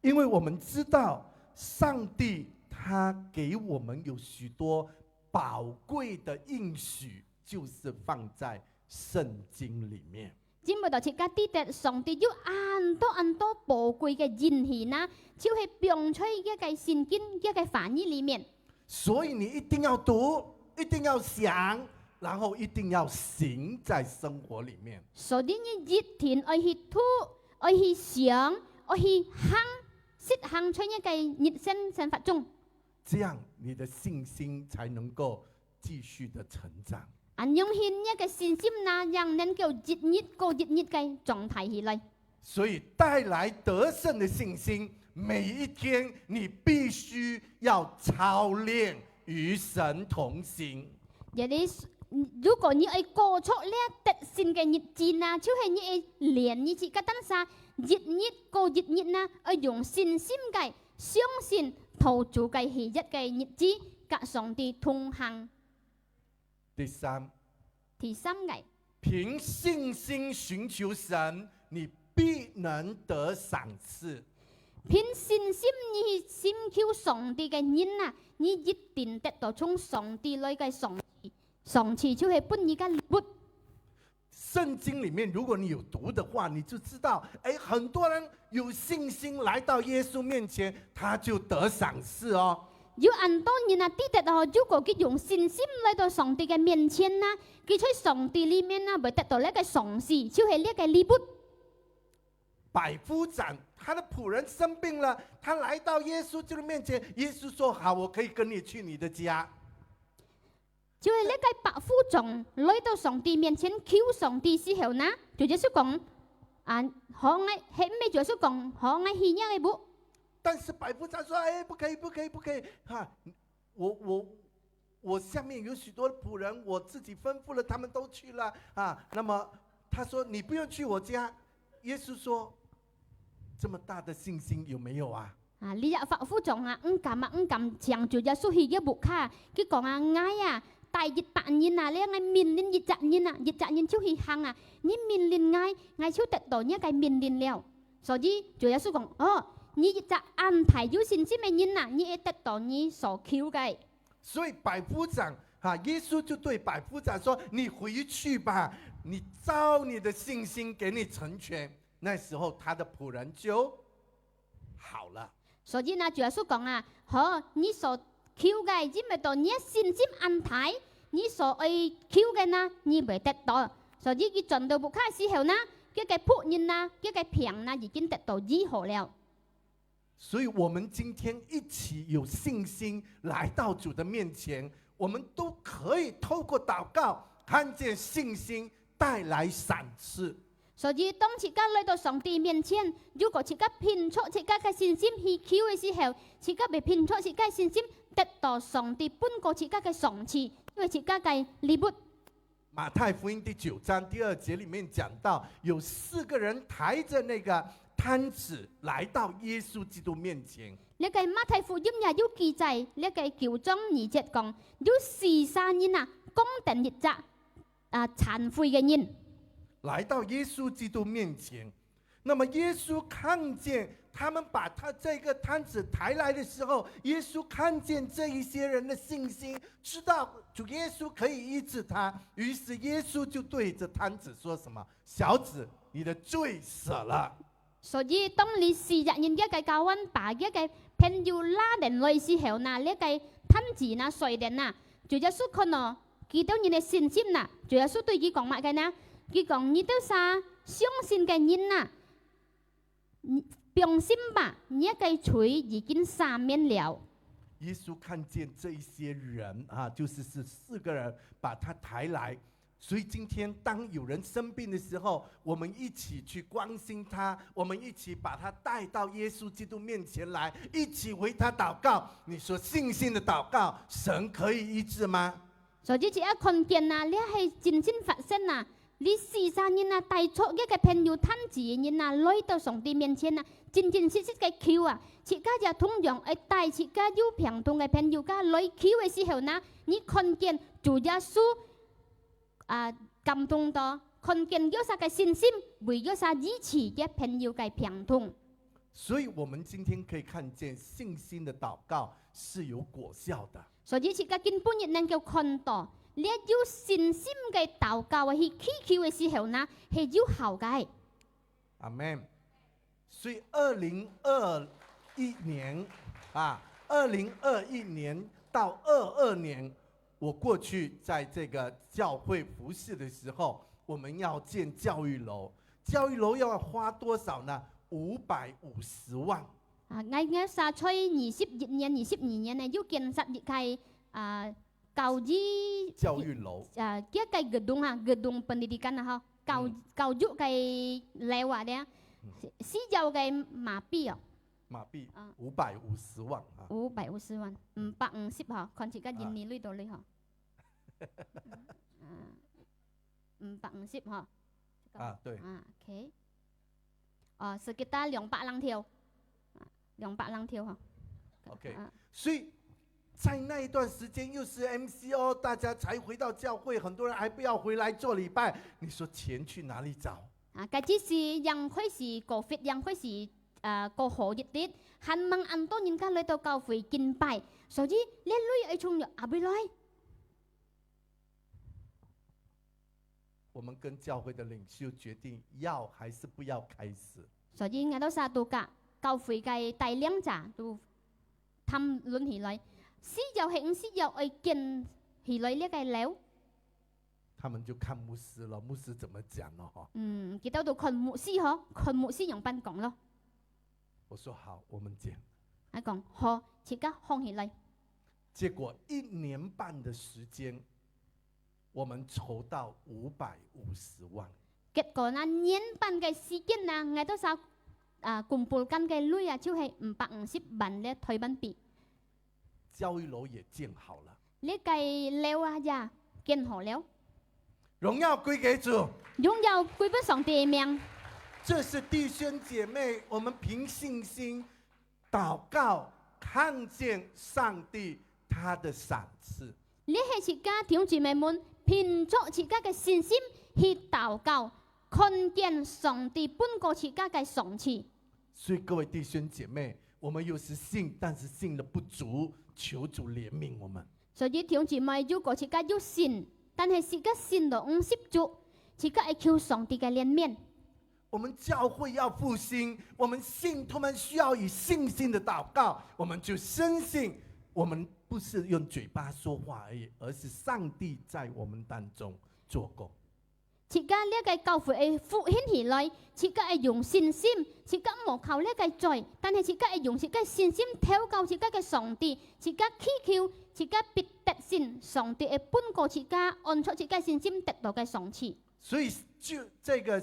因为我们知道，上帝他给我们有许多宝贵的应许，就是放在圣经里面。因為到自家知得上帝有恁多恁多寶貴个應許呢，就係放在佢个聖經、佢个話語裡面。所以你一定要读，一定要想，然后一定要行在生活里面。所以你一定愛去讀，愛去想，愛去行，實行在你个日常生活中。这样你的信心才能够继续的成长。恁樣去，你个信心呢，正能夠一日過一日个長大起來。所以带来得胜的信心，每一天你必须要操练与神同行。也係，如果你愛過出這得勝个日子呢，就係你愛練你自家單儕，一日過一日呢，愛用信心个相信討主个喜悅个日子，甲上帝同行。第三，第三个，凭信心寻求神，你必能得赏赐。凭信心你去尋求上帝个人啊，你一定得到從上帝來个賞賜。賞賜就係分你个禮物。圣经里面，如果你有读的话，你就知道，哎，很多人有信心来到耶稣面前，他就得赏赐哦。有恁多人啊，知得哦，如果佢用信心來到上帝个面前呢，佢在上帝裡面呢，會得到這个賞賜，就係這个禮物。百夫长，他的仆人生病了，他来到耶稣基督面前，耶稣说：“好，我可以跟你去你的家。”就係這个百夫长來到上帝面前求上帝時候呢，主耶穌講：「啊，好，𠊎，係毋係主耶穌講：好，𠊎去若个屋？」但是百夫长说：“哎，不可以，不可以，不可以！哈，我我我下面有许多仆人，我自己吩咐了，他们都去了啊。”那么他说：“你不用去我家。”耶稣说：“这么大的信心有没有啊？”啊，這隻百夫长啊，毋敢啊，毋敢請主耶穌去个屋下。佢講啊：「𠊎啊，帶一百人啊，這𠊎命令一隻人啊，一隻人就去行啊。你命令𠊎，𠊎就得到你个命令了。」所以主耶穌講：「哦，你一隻恁大有信心个人啊，你會得到你所求个。」所以百夫长啊，耶稣就对百夫长说：“你回去吧，你照你的信心给你成全。”那时候他的仆人就好了。所以呢，主耶穌講啊：「好，你所求个，因為到你个信心恁大，你所愛求个呢，你會得到。」所以佢轉到屋下時候呢，佢个僕人呢，佢个病呢，已經得到醫好了。所以我们今天一起有信心来到主的面前，我们都可以透过祷告看见信心带来赏赐。所以，當自家來到上帝面前，如果自家憑著自家个信心去求个時候，自家會憑著自家个信心得到上帝分過自家个賞賜，因為自家个禮物。马太福音第九章第二节里面讲到，有四个人抬着那个摊子来到耶稣基督面前。這个馬太福音也有記載，這个九章二節講，有四儕人啊，扛等一隻啊殘廢个人，来到耶稣基督面前。那么耶稣看见他们把他这个摊子抬来的时候，耶稣看见这一些人的信心，知道主耶稣可以医治他，于是耶稣就对着摊子说什么：“小子，你的罪赦了。”所以當這四隻人个个教官把佢个朋友拉等來時候呢，這个攤子呢，睡等啊，主耶穌看到佢兜人个信心啊，主耶穌對佢講麼个呢？佢講：「你兜儕相信个人啊，放心吧，你个罪已經赦免了。」耶稣看见这一些人啊，就是是四个人把他抬来，所以今天当有人生病的时候，我们一起去关心他，我们一起把他带到耶稣基督面前来，一起为他祷告。你说信心的祷告，神可以医治吗？所以自家看見啊，這係真正發生啊！這四儕人啊，帶著佢个朋友，攤子个人啊，來到上帝面前啊，真真實實个求啊，自家也同樣愛帶自家有病痛个朋友家來求个時候呢，你看見主耶穌啊，感動到，看見佢儕个信心，為佢儕醫治佢朋友个病痛。所以我们今天可以看见信心的祷告是有果效的。所以自家今晡日能夠看到，這有信心个禱告啊，去祈求个時候呢，係有效个。阿门。所以二零二一年啊，二零二一年到二二年，我过去在这个教会服侍的时候，我们要建教育楼，教育楼要花多少呢？五百五十万。啊，𠊎𠊎儕在二十一年、二十二年呢，有建設一个啊教育教育楼。啊，佢个gedung啊，gedung pendidikan啊，吼，教教育个楼啊，咧，需要个马币哦，马币五百五十万啊，五百五十万，五百五十吼，看自家印尼鐳多鐳吼，嗯，五百五十吼，啊，对，啊，OK，哦，sekitar两百零條，啊，两百零條吼，OK，啊，所以。在那一段时间，又是 M C O，大家才回到教会，很多人还不要回来做礼拜。你说钱去哪里找？啊，該只是正開始COVID，正開始啊過好日子，還吂恁多人家來到教會敬拜，所以這鐳愛從哪位來？我们跟教会的领袖决定要还是不要开始。所以𠊎兜儕都甲教會个帶領者都談論起來，需要係毋需要愛建起來這个樓？他们就看牧师了，牧师怎么讲了哈？嗯，佢兜都看牧師吼，看牧師樣般講咯。我说好，我们建。啊講好，自家放起來。结果一年半的时间，我们筹到五百五十万。結果呢，年半个時間呢，𠊎兜儕啊，kumpulkan个鐳啊，就係五百五十萬个台灣幣。教育楼也建好了。這个樓啊也建好了。荣耀归给主。荣耀归分上帝个名。这是弟兄姐妹，我们凭信心祷告，看见上帝他的赏赐。這係自家弟兄姊妹們，憑著自家个信心去禱告，看見上帝分過自家个賞賜。所以各位弟兄姐妹，我们有时信，但是信的不足，求主怜悯我们。所以弟兄姊妹，如果自家有信，但係自家信到毋十足，自家愛求上帝个憐憫。我们教会要复兴，我们信徒们需要以信心的祷告，我们就深信，我们不是用嘴巴说话而已，而是上帝在我们当中做工。自家這个教會愛復興起來，自家愛用信心，自家無靠這个嘴，但係自家愛用自家信心投靠自家个上帝，自家祈求，自家必得勝，上帝會分過自家，按照自家信心得到个賞賜。所以就这个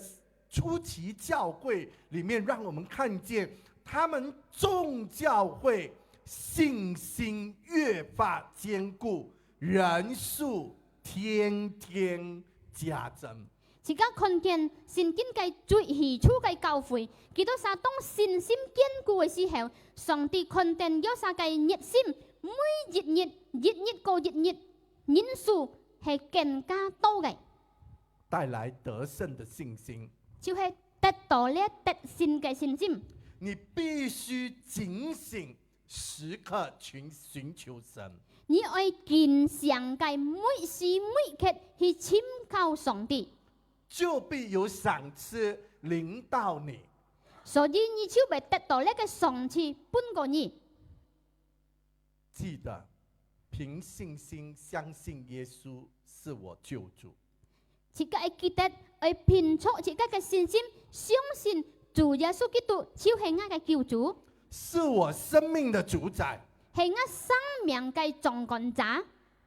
初期教会里面，让我们看见他们众教会信心越发坚固，人数天天加增。自家看見聖經个最起初个教會，佢兜儕當信心堅固个時候，上帝看見佢儕个熱心，每一日，一日過一日，人數係更加多个。带来得胜的信心。就係得到了得勝个信心。你必须警醒，时刻寻寻求神。你愛經常个每時每刻去尋求上帝，就必有赏赐临到你。所以你就會得到這个賞賜分過你。记得，凭信心相信耶稣是我救主。自家愛記得，愛憑著自家个信心，相信主耶穌基督就係𠊎个救主，是我生命的主宰。係𠊎生命个掌管者。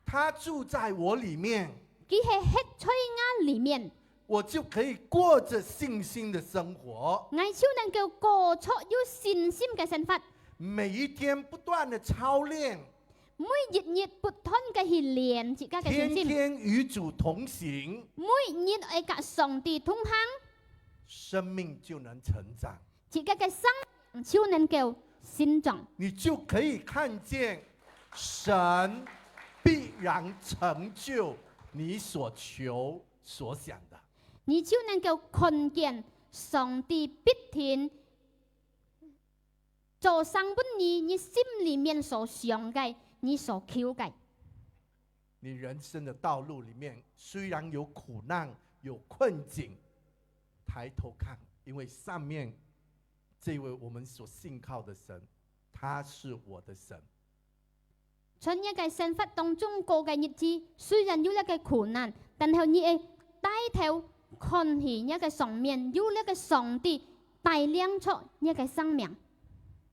他住在我里面，佢係歇在𠊎里面，我就可以过着信心的生活。𠊎就能夠過出有信心个生活。每一天不断的操练，每一日不斷个去練自家个信心，天天与主同行，每日愛甲上帝同行，生命就能成长。自家个生命就能够成长。你就可以看见神必然成就你所求所想的。你就能够看见上帝必定做成分你，你心里面所想个，你所求个。你人生的道路里面，虽然有苦难、有困境，抬头看，因为上面这位我们所信靠的神，他是我的神。在你个生活当中过个日子，虽然有一个苦难，但后你个抬头看去你个上面，有一个上帝带领着你个生命，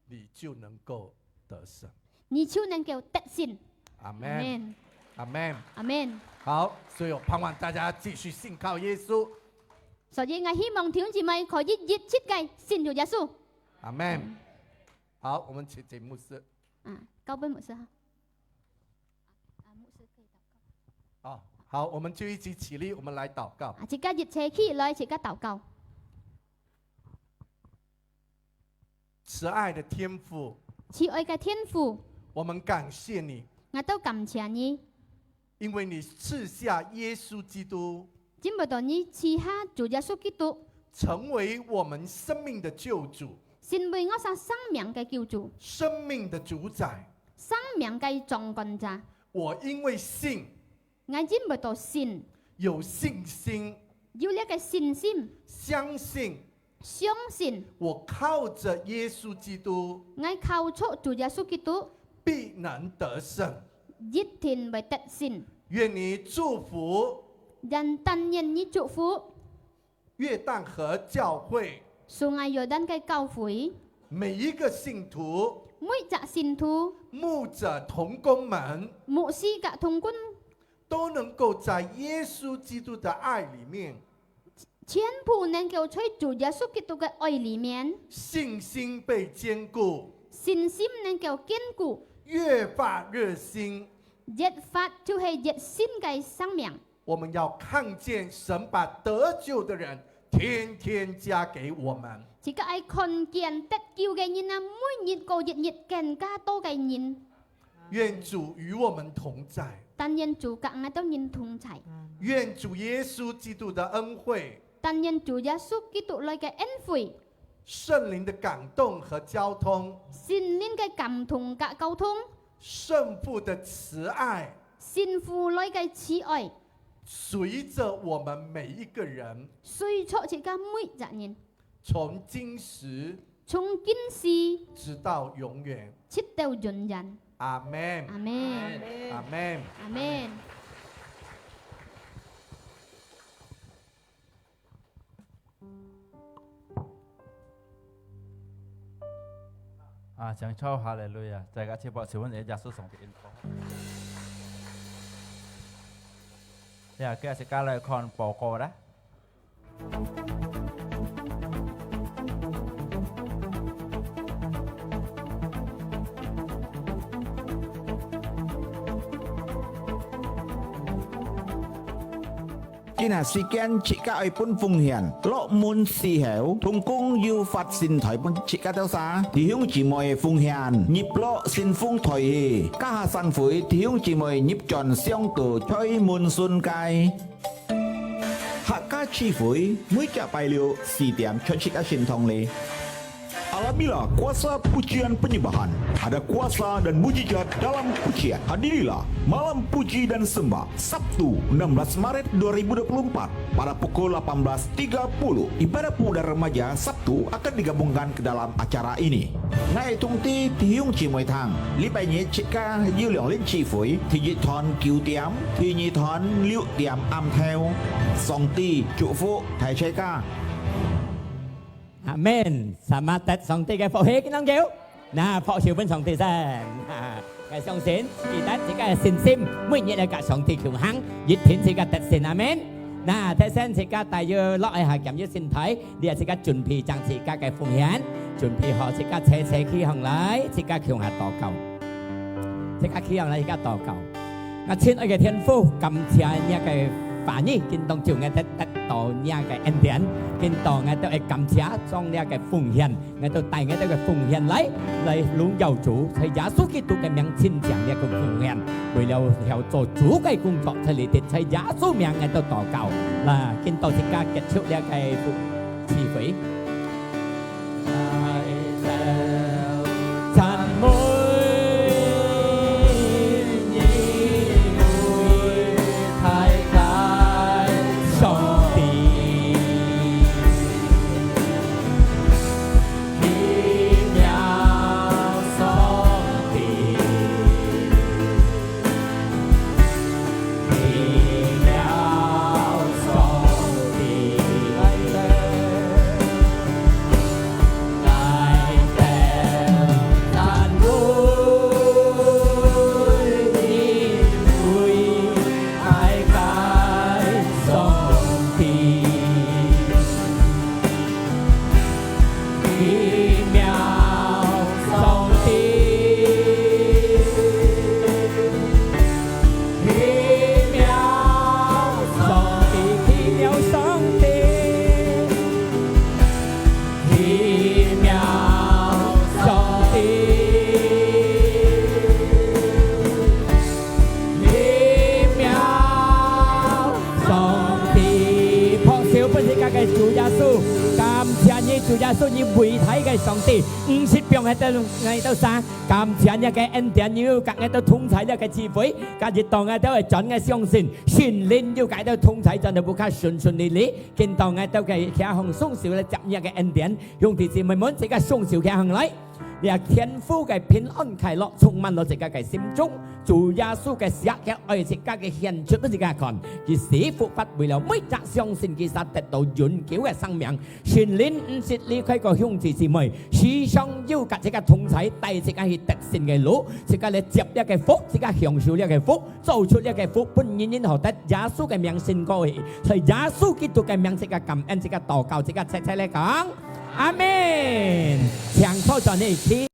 你就能够得胜。你就能够得胜。阿阿门，门，阿门。阿门。好，所以我盼望大家继续信靠耶稣。所以，我希望弟兄姊妹可以一直个信主耶稣。阿门。好，我们请请牧师。啊，交分牧师哈。啊，牧师可以祷告。哦，好，我们就一起起立，我们来祷告。啊，自家一齐起来，自家祷告。慈爱的天父，慈爱个天父，我们感谢你，我都感谢你，因为你赐下耶稣基督，因为到你赐下主耶稣基督，成为我们生命的救主，成为我生生命个救主，生命的主宰。生命个掌管者。我因为信，我因为到信，有信心，有这个信心，相信相信我靠着耶稣基督我靠着主耶稣基督，必能得胜。一定会得胜。愿你祝福愿但愿你祝福约旦河教会苏艾约旦个教会，每一个信徒、每只信徒、牧者、同工们，牧师个同工，都能够在耶稣基督的爱里面，全部能够在主耶稣基督个爱里面，信心被坚固，信心能够坚固，越发热心。越发就系热心个生命。我们要看见神把得救的人天天加给我们。自家爱看见得救个人啊，每日过一日更加多个人。愿主与我们同在，但愿主甲𠊎兜人同在，愿主耶稣基督的恩惠、但愿主耶稣基督来个恩惠，圣灵的感动和交通、心灵个感动甲交通，圣父的慈爱，心腹来个慈爱，随着我们每一个人，随着自家每一人，从今时从今时直到永远。直到永远。阿门。阿门，阿门。阿门。啊，掌聲哈利路亞！大家切莫，請問耶穌上帝恩福。呀，今日自家來看報告啦。 今下時間自家愛分奉獻，落門時候，同工有發信袋分自家兜儕。弟兄姊妹奉獻，入落信封袋去，加下散會，弟兄姊妹入轉箱肚，在門唇該。客家聚會，每隻拜六四點出席个聖堂裡。 Alamilah kuasa pujian penyembahan. Ada kuasa dan mujizat dalam pujian. Hadirilah malam puji dan sembah, Sabtu, enam belas Maret dua ribu dua puluh empat, pada pukul lapan belas tiga puluh. Ibadah pemuda remaja Sabtu akan digabungkan ke dalam acara ini. Ngai tungti tiung cimoi thang, 禮拜日自家有兩輪聚會，第一段九點，第二段六點暗頭。上帝祝福大自家。 阿門。Selamat得上帝个福氣，見到佢。那，拍手分上帝先。𠊎相信，記得自家个信心，每日來甲上帝共行，一定自家得勝。阿門。那，頭先自家大約落一下，檢閱心態，你也自家準備將自家个奉獻，準備好自家齊齊企起來，自家共下禱告。自家企䟘來，自家禱告。啊，親愛个天父，感謝若个話語，今當晝𠊎兜得到若个恩典，今當𠊎兜愛感謝，將若个奉獻，𠊎兜帶𠊎兜个奉獻來，來榮耀主，在耶穌基督个名親像若个奉獻，為了要做主个工作，在這地，在耶穌名𠊎兜禱告。那，今當自家結束這个聚會。 奇妙上帝，奇妙上帝，奇妙上帝，奇妙上帝。 奇妙上帝，拍手分自家个主耶穌，感謝你，主耶穌，你偉大个上帝，毋識放𠊎兜，𠊎兜儕，感謝你个恩典，你有佮𠊎兜同在這个聚會，今日當𠊎兜會轉，𠊎相信，聖靈有佮𠊎兜同在，轉到屋下順順利利，今當𠊎兜个企䟘雙手來接你个恩典，兄弟姊妹們，自家雙手企䟘來。 這天父个平安快樂充滿了自家个心中，主耶穌个惜个愛自家个顯出分自家看，佢死復活為了每隻相信佢儕得到永久个生命。聖靈毋識離開過兄弟姊妹，時常有佮自家同在，帶自家去得勝个路，自家來接這个福，自家享受這个福，做出這个福，分人人好得耶穌个名勝過去。在耶穌基督个名，自家感恩，自家禱告，自家齊齊來講，阿門。請坐轉去。